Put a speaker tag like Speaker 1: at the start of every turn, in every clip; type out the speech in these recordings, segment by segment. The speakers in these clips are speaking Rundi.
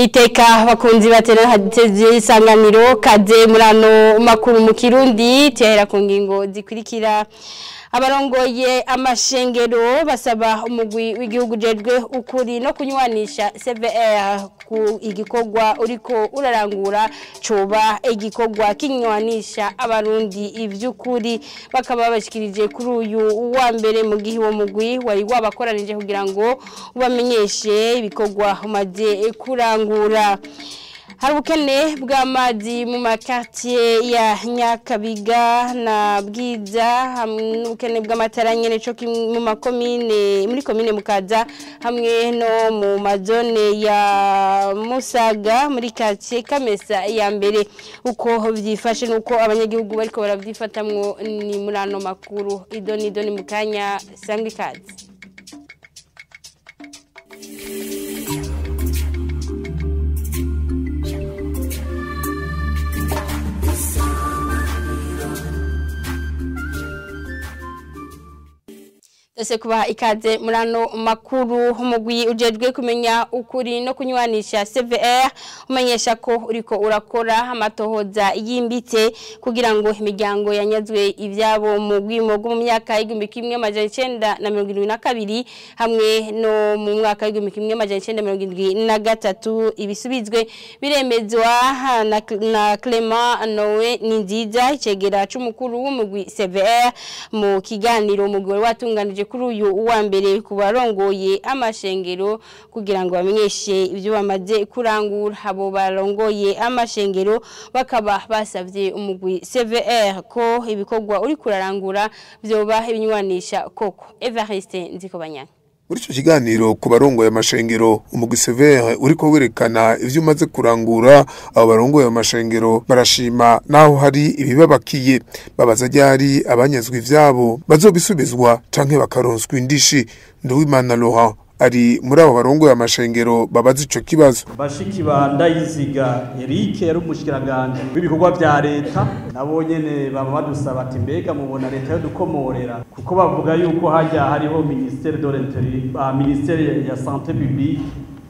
Speaker 1: Niteka bakunzi batera hateze isanganiro kaze murano makuru mu Kirundi tihera ku ngingo zikurikira. Abarongoye amashengero basaba umugwi w'igihugu jejwe ukuri no kunywanisha CVR ku igikorwa uriko urarangura coba igikorwa kinywanisha abarundi ivy'ukuri, bakaba bashikirije kuri uyu wa mbere mu gihe uwo mugwi wari wabakoranije kugira ngo ubamenyeshe ibikorwa umaze kurangura. Hari ubukene bw'amazi mu makartier ya Nyakabiga na Bwiza, hamwe n'ubukene bw'amatara nyene co mu makomine muri komine Mukaza hamwe no mu mazone ya Musaga muri quartier Kamesa ya mbere. Uko vyifashe nuko abanyagihugu bariko baravyifatamwo ni murano makuru idoni idoni mukanya sangwe kazi. Ese kuba ikaze murano makuru umugwi ujejwe kumenya ukuri no kunywanisha CVR umenyesha ko uriko urakora amatohoza yimbitse kugira ngo imiryango yanyazwe ivyabo mu gwimo mu myaka 1972 hamwe no mu mwaka 1973 ibisubizwe biremezwa na Clement Noe Ninziza icegera c'umukuru w'umugwi CVR mu kiganiro umugwi watunganije kuri uyu wa mbere kubarongoye amashengero kugira ngo bamenyeshe ibyo bamaze kurangura. Abo barongoye amashengero bakaba basavye umugwi CVR ko ibikorwa uri kurarangura byoba ibinywanisha koko. Evariste Nzikobanyana.
Speaker 2: Muri ico kiganiro ku barongoye amashengero umugwi CVR uriko werekana ivyo umaze kurangura, abo barongoye amashengero barashima naho hari ibibabakiye, babaza ryari abanyazwe ivyabo bazobisubizwa canke bakaronswa indishi. Nduwimana Laurent ari muri abo barongoye amashengero babaza ico kibazo.
Speaker 3: Bashiki ba Ndayiziga Eric yari umushikiranganje w'ibikorwa vya leta, nabo nyene baba badusaba ati mbega mubona leta yo dukomorera, kuko bavuga yuko hajya hariho ministère de l'intérieur, ministère ya santé publique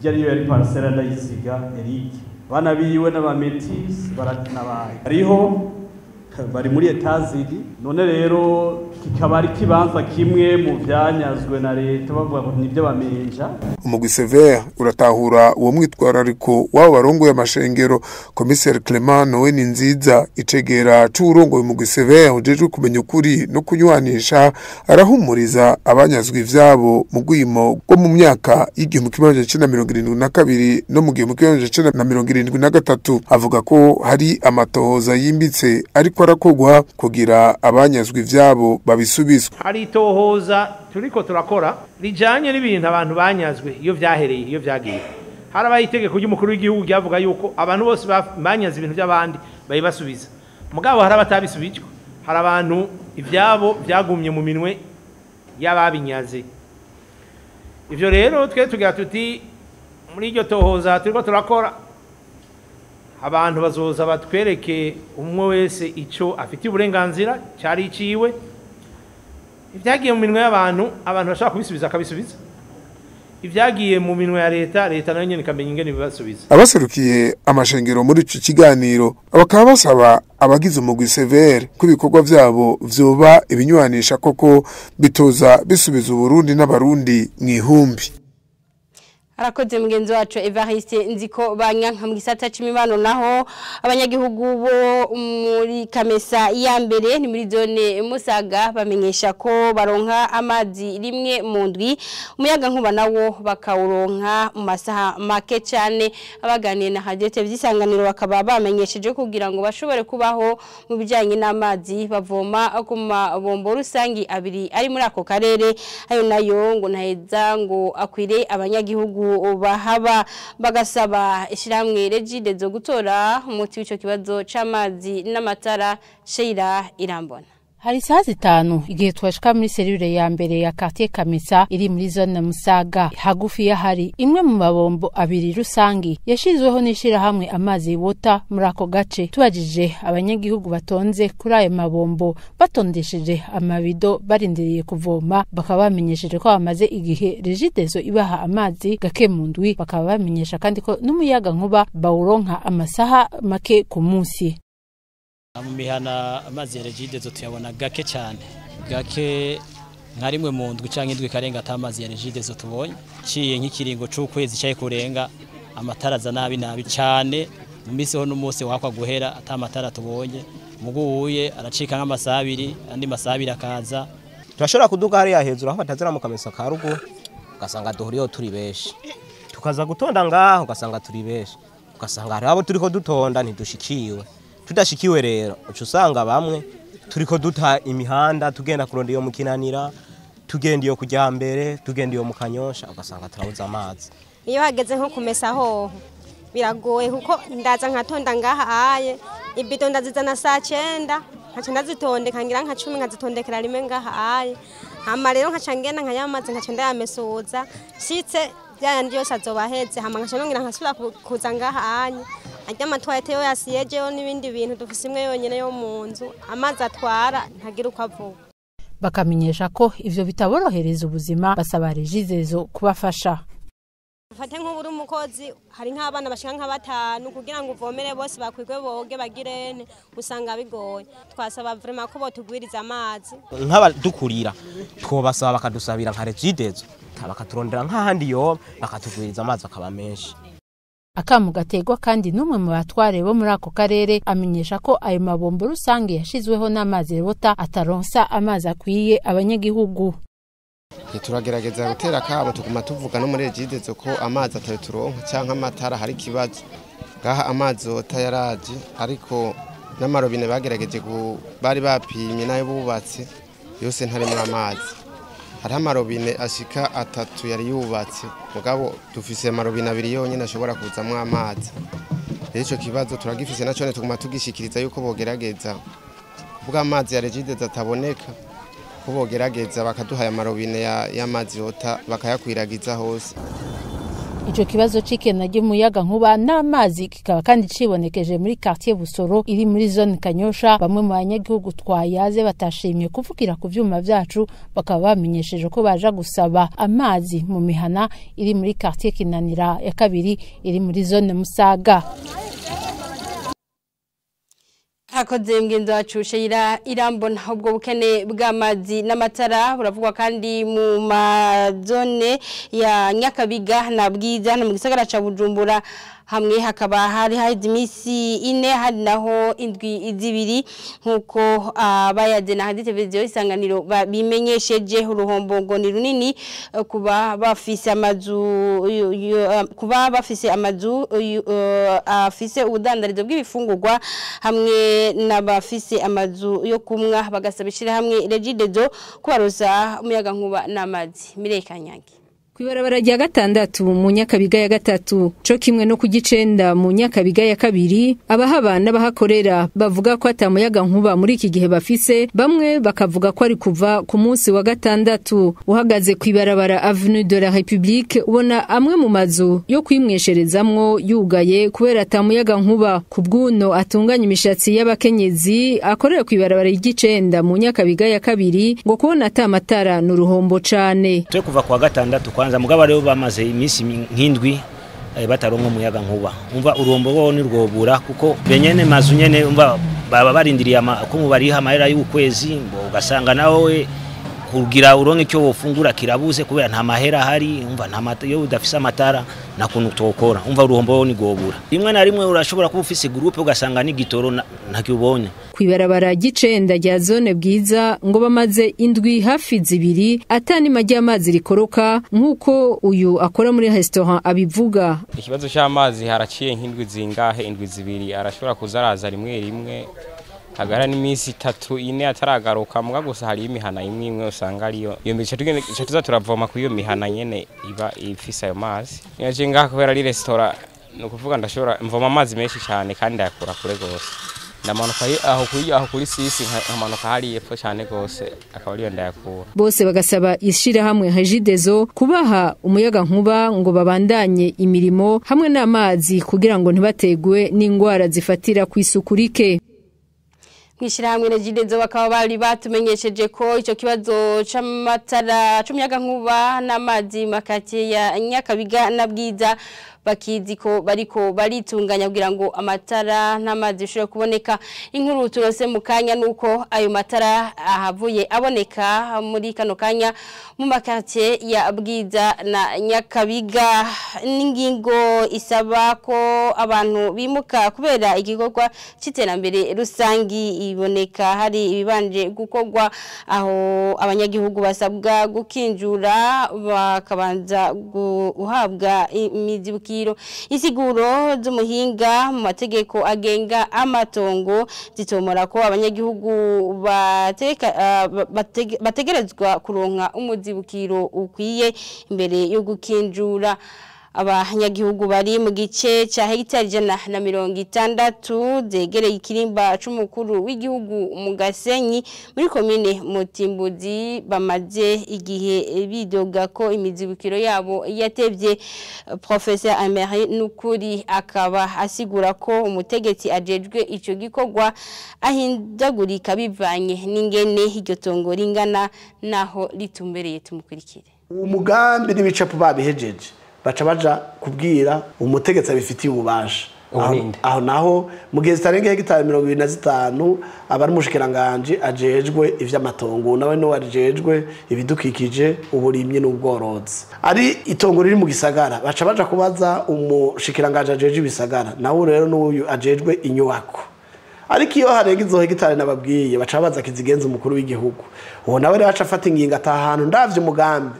Speaker 3: yari yari parcelle Ndayiziga Eric, bana biwe n'abametis baratinabaye hariho bari muri etaziri. None rero kikaba ari kibanza kimwe mu vyanyazwe na leta bavuga ngo nivyo bamenja.
Speaker 2: Umugwi CVR uratahura uwo mwitwarariko wabo barongoye amashengero. Commissaire Clement Noe Ninziza icegera c'urongoye umugwi CVR ujejwe kumenya ukuri no kunywanisha arahumuriza abanyazwe ivyabo mu gwimo rwo mu myaka y'1972 no mu 1973. Avuga ko hari amatohoza yimbitse ariko arakogwa kugira abanyazwe ivyabo babisubizwe.
Speaker 4: Hari itohoza turiko turakora rijanye n'ibintu abantu banyazwe iyo vyahereye iyo vyagiye. Harabaye itegeko ry'umukuru w'igihugu ryavuga yuko abantu bose banyaze ibintu by'abandi bayibasubiza, mugabo hari abatabisubijwe, hari abantu ivyabo vyagumye mu minwe y'ababinyaze. Ivyo rero twe tugira tuti muri iryo tohoza turiko turakora abantu bazoza batwereke umwe wese ico afite uburenganzira cyari iciwe. Ivyagiye mu minwe y'abantu, abantu bashaka kubisubiza akabisubiza. Ivyagiye mu minwe ya leta, leta nayo nyene ikamenya ingene bibasubiza.
Speaker 2: Abaserukiye amashengero muri ico kiganiro bakaba basaba abagize umugwi CVR ko ibikorwa vyabo vyoba ibinywanisha koko bitoza bisubiza Uburundi n'abarundi mwihumbi.
Speaker 1: Arakoze mugenzi wacu Evariste Nziko Banyanka. Mu gisata c'imibano naho abanyagihugu bo muri Kamesa ya mbere ni muri zone Musaga bamenyesha ko baronka amazi rimwe mu ndwi, umuyaga nkuba nawo bakawuronka mu masaha make cyane. Abaganiye na Radio TV Isanganiro bakaba bamenyesheje kugira ngo bashobore kubaho mu bijanye n'amazi bavoma ku mabombo rusangi abiri ari muri ako karere, ayo nayo ngo ntaheza ngo akwire abanyagihugu bahaba. Bagasaba ishiramwe Regidezo gutora umuti w'ico kibazo c'amazi n'amatara. Sheila Irambona.
Speaker 5: Hari isaha 5 igihe twashika muri cellule ya mbere ya quartier Kamesa iri muri zone Musaga, hagufi ya hari imwe mu mabombo abiri rusangi yashizweho n'ishirahamwe Amazi Water muri ako gace. Tubajije abanyagihugu batonze kuri ayo mabombo batondesheje amabido barindiriye kuvoma, bakaba bamenyesheje ko bamaze igihe Regideso ibaha amazi gake mu ndwi, bakaba bamenyesha kandi ko n'umuyaga nkuba bawuronka amasaha make ku munsi.
Speaker 6: Mu mihana amazi ya Regideso tuyabona gake cyane, gake nka rimwe mu ndwi cyangwa indwi karenga atamazi ya Regideso tubonye. Ciye nk'ikiringo c'ukwezi cyaye kurenga, amatara aza nabi nabi cyane, mu minsi ho n'umunsi wakwa guhera atamatara tubonye. Muguye aracika nk'amasaha abiri, andi masaha abiri akaza.
Speaker 7: Turashobora kuduga hariya hejuru aho batazira mu Kamesa ka rugo, ugasanga duhuriyeho turi benshi, tukaza gutonda ngaho ugasanga turi benshi, ugasanga hari abo turiko dutonda ntidushikiwe. Tudashikiwe rero uca usanga bamwe turiko duta imihanda, tugenda kuronda iyo mukinanira, tugenda iyo kujya mbere, tugenda iyo mu Kanyosha, ugasanga turabuze amazi.
Speaker 8: Iyo hageze nko kumesa hoho biragoye, kuko ndaza nkatonda ngaha aye ibido ndazizana saa 9 nkaca ndazitondeka ngira nka 10 nkazitondekera rimwe ngaha aye, hama rero nkaca ngenda nkayamaze nkaca ndayamesuza shitse byayandi yose azobaheze, hama nkaca nongera nkasubira kuza ngaha anye ajya amatwarete yo yasiyejeyo n'ibindi bintu dufise imwe yonyene yo mu nzu, amazi atwara ntagira uko avuga.
Speaker 5: Bakamenyesha ko ivyo bitaborohereza ubuzima, basaba Regideso kubafasha.
Speaker 8: Fate nk'uburi umukozi hari nk'abana bashika nka 5 kugira ngo uvomere bose bakwigwe boge bagirene, usanga bigoye. Twasaba vraiment ko botugwiriza amazi.
Speaker 7: Nk'abadukurira twobasaba bakadusabira nka Regideso, bakaturondera nk'ahandi yo bakatugwiriza amazi akaba menshi.
Speaker 5: Akamu gategwa kandi n'umwe mu batware bo muri ako karere amenyesha ko ayo mabombo rusange yashizweho n'Amazi Water ataronsa amazi akwiye abanyagihugu.
Speaker 9: Turagerageza gutera kabo tuguma tuvuga no muri Regideso ko amazi atayo turonka canke amatara hari kibazo. Ngaha amazi Water yaraje, ariko n'amarobine bagerageje bari bapimye nayo bubatse yose ntarimo amazi. Hari amarobine ashika 3 yari yubatse, mugabo dufise amarobine 2 yonyene ashobora kuzamwo amazi. Rero ico kibazo turagifise naco tuguma tugishikiriza yuko bogerageza ubwo amazi ya Regideso ataboneka, ko bogerageza bakaduha amarobine y'amazi Water bakayakwiragiza hose.
Speaker 5: Ico kibazo c'ikena ry'umuyaga nkuba n'amazi kikaba kandi cibonekeje muri quartier Busoro iri muri zone Kanyosha. Bamwe mu banyagihugu twayaze batashimye kuvugira ku vyuma vyacu, bakaba bamenyesheje ko baja gusaba amazi mu mihana iri muri quartier Kinanira ya kabiri iri muri zone Musaga.
Speaker 1: Hakoze mgenzi wacu Sheila Irambona. Ubwo bukene bw'amazi n'amatara buravugwa kandi mu mazone ya Nyakabiga na Bwiza no mu gisagara ca Bujumbura, hamwe hakaba hari haheze imisi 4 hari naho indwi 2 nkuko abayaze na hadi televiziyo Isanganiro bimenyesheje. Uruhombo ngo ni runini kuba bafise amazu afise ubudandarizo bw'ibifungurwa hamwe n'abafise amazu yo kumwa, bagasaba ishirahamwe Regideso kubarosa umuyaga nkuba n'amazi. Mireka Nyange.
Speaker 10: Kwibarabara rya 6 mu Nyakabiga ya 3 co kimwe no ku 9 mu Nyakabiga ya 2, abahaba n'abahakorera bavuga ko atamuyaga nkuba muri iki gihe bafise, bamwe bakavuga ko ari kuva ku munsi wa 6. Uhagaze kwibarabara Avenue de la République ubona amwe mu mazu yo kwimwesherezamwo yugaye kubera atamuyaga nkuba. Kubwuno atunganya imishatsi y'abakenyezi akorera kwibarabara ry'icenda mu Nyakabiga ya 2 ngo kubona atamatara n'uruhombo cane.
Speaker 11: Twe kuva kwa 6 kwanza mugabo rero bamaze iminsi nk'indwi bataronka umuyaga nkuba, umva urombo rwo ni rwobura kuko benyene mazu nyene umva baba barindiriye ko mubariha amahera y'ukwezi, ugasanga nawe kugira uronke icyo wofungura kirabuze kubera nta mahera hari, umva nta mata yo udafise amatara na kuntu tokora, umva uruhombo ni gobura. Rimwe na rimwe urashobora kuba ufise groupe ugasanga ni gitoro ntakibonye.
Speaker 10: Kwibarabara gicenda rya zone Bwiza ngo bamaze indwi hafi 2 atani majya amazi rikoroka nkuko uyu akora muri restaurant abivuga.
Speaker 12: Ikibazo cy'amazi haraciye nk'indwi zingahe, indwi 2 arashobora kuzaraza rimwe rimwe hagara n'iminsi 3 4 ataragaruka, muga gusa hari imihana imwe imwe usanga ariyo iyo mice tugende tuza turavoma ku iyo mihana nyene iba ifise ayo mazi. Yaje ngaha kubera ari restaurant no kuvuga ndashobora mvoma amazi menshi cyane kandi ndayakura kure gose. Ndamanuka aho kuri aho kuri sisi nkamanuka hari epfo cyane gose akaba ariyo ndayakura.
Speaker 10: Bose bagasaba ishirahamwe Regideso kubaha umuyaga nkuba ngo babandanye imirimo hamwe n'amazi kugira ngo ntibategwe n'ingwara zifatira kwisuku rike.
Speaker 1: Mwishirahamwe Regideso bakaba bari batumenyesheje ko ico kibazo c'amatara c'umuyaga nkuba n'amazi makati ya Nyakabiga na Bwiza bakizi ko bariko baritunganya kugira ngo amatara n'amazi bishobore kuboneka. Inkuru turose mu kanya nuko ayo matara ahavuye aboneka muri kano kanya mu makartie ya Bwiza na Nyakabiga. N'ingingo isaba ko abantu bimuka kubera igikorwa c'iterambere rusangi iboneka hari ibibanje gukorwa aho abanyagihugu basabwa gukinjura bakabanza guhabwa imizibukiro. Insiguro z'umuhinga mu mategeko agenga amatongo zitomora ko abanyagihugu bategerezwa kuronka umuzibukiro ukwiye imbere yo gukinjura. Abanyagihugu bari mu gice ca hegitari 160 zegereye ikirimba c'umukuru w'igihugu mu Gasenyi muri komine Mutimbuzi bamaze igihe bidoga ko imizibukiro yabo yatevye. Professeur Emery Nukuri akaba asigura ko umutegetsi ajejwe ico gikorwa ahindagurika bivanye n'ingene iryo tongo ringana naho ritumbereye. Tumukurikire.
Speaker 13: Umugambi n'ibicapo babihejeje baca baja kubwira umutegetsi abifitiye ububasha. Aho naho mu gihe zitarenga hegitari 25 aba ari umushikiranganje ajejwe ivy'amatongo nawe no ajejwe ibidukikije uburimyi n'ubworozi. Ari itongo riri mu gisagara baca baja kubaza umushikiranganje ajejwe ibisagara nawe rero n'uyu ajejwe inyubako. Ariko iyo harenga izo hegitari nababwiye baca baza kizigenza umukuru w'igihugu. Uwo nawe rero aca afata ingingo atahantu ndavye umugambi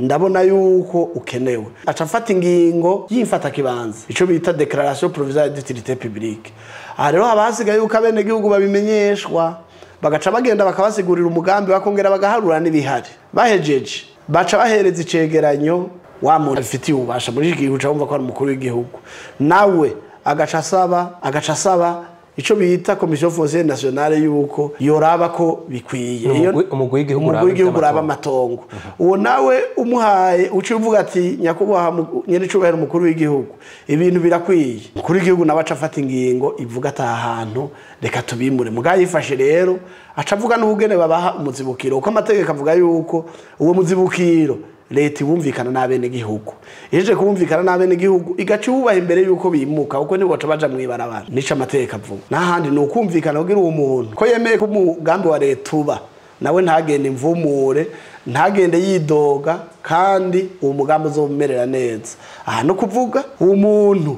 Speaker 13: ndabona yuko ukenewe aca afata ingingo yimfata kibanza ico bita déclaration provisoire d'utilité publique. Aha rero abasigaye yuko abene gihugu babimenyeshwa bagaca bagenda bakabasigurira umugambi bakongera bagaharura n'ibihari. Bahejeje baca bahereza icegeranyo wa muntu afitiye ububasha muri iki gihugu cyumva ko ari umukuru w'igihugu nawe agaca asaba ico bita Commission foncière nationale yuko yoraba ko bikwiye
Speaker 7: umugwi w'igihugu
Speaker 13: uraba amatongo. Uwo nawe umuhaye uci uvuga ati nyakubahwa nyene cubahiro umukuru w'igihugu ibintu birakwiye. Umukuru w'igihugu nawe aca afata ingingo ivuga ata hantu reka tubimure. Mugaye yifashe rero aca avuga n'ubugene babaha umuzibukiro uko amategeko avuga yuko uwo muzibukiro leta ibumvikana n'abene gihugu ije kumvikana n'abene gihugu igaca ubaha imbere yuko bimuka uko nibo baca mwibarabara nico amateka avuga. Nahandi ni ukumvikana kugira uwo muntu ko yemeye ko umugambi wa leta uba nawe ntagende imvumure ntagende yidoga kandi uwo mugambi uzomerera neza. Aha no kuvuga uwo muntu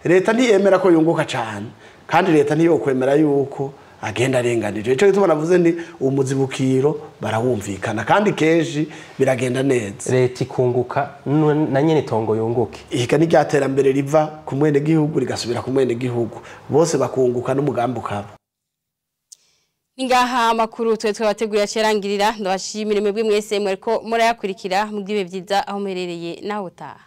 Speaker 13: leta ntiyemera ko yunguka cyane kandi leta ntiyokwemera yuko agenda arenganije. Ico gituma navuze ni umuzibukiro barawumvikana kandi kenshi biragenda neza.
Speaker 7: Leta ikunguka na nyene tongo yunguke.
Speaker 13: Ihika ni ryaterambere riva ku mwene gihugu rigasubira ku mwene gihugu bose bakunguka n'umugambi ukaba.
Speaker 1: Ningaha amakuru twe twabateguye acerangirira. Ndabashimire mwebwe mwese mwereko murayakurikira mugibe byiza aho muherereye naho utaha.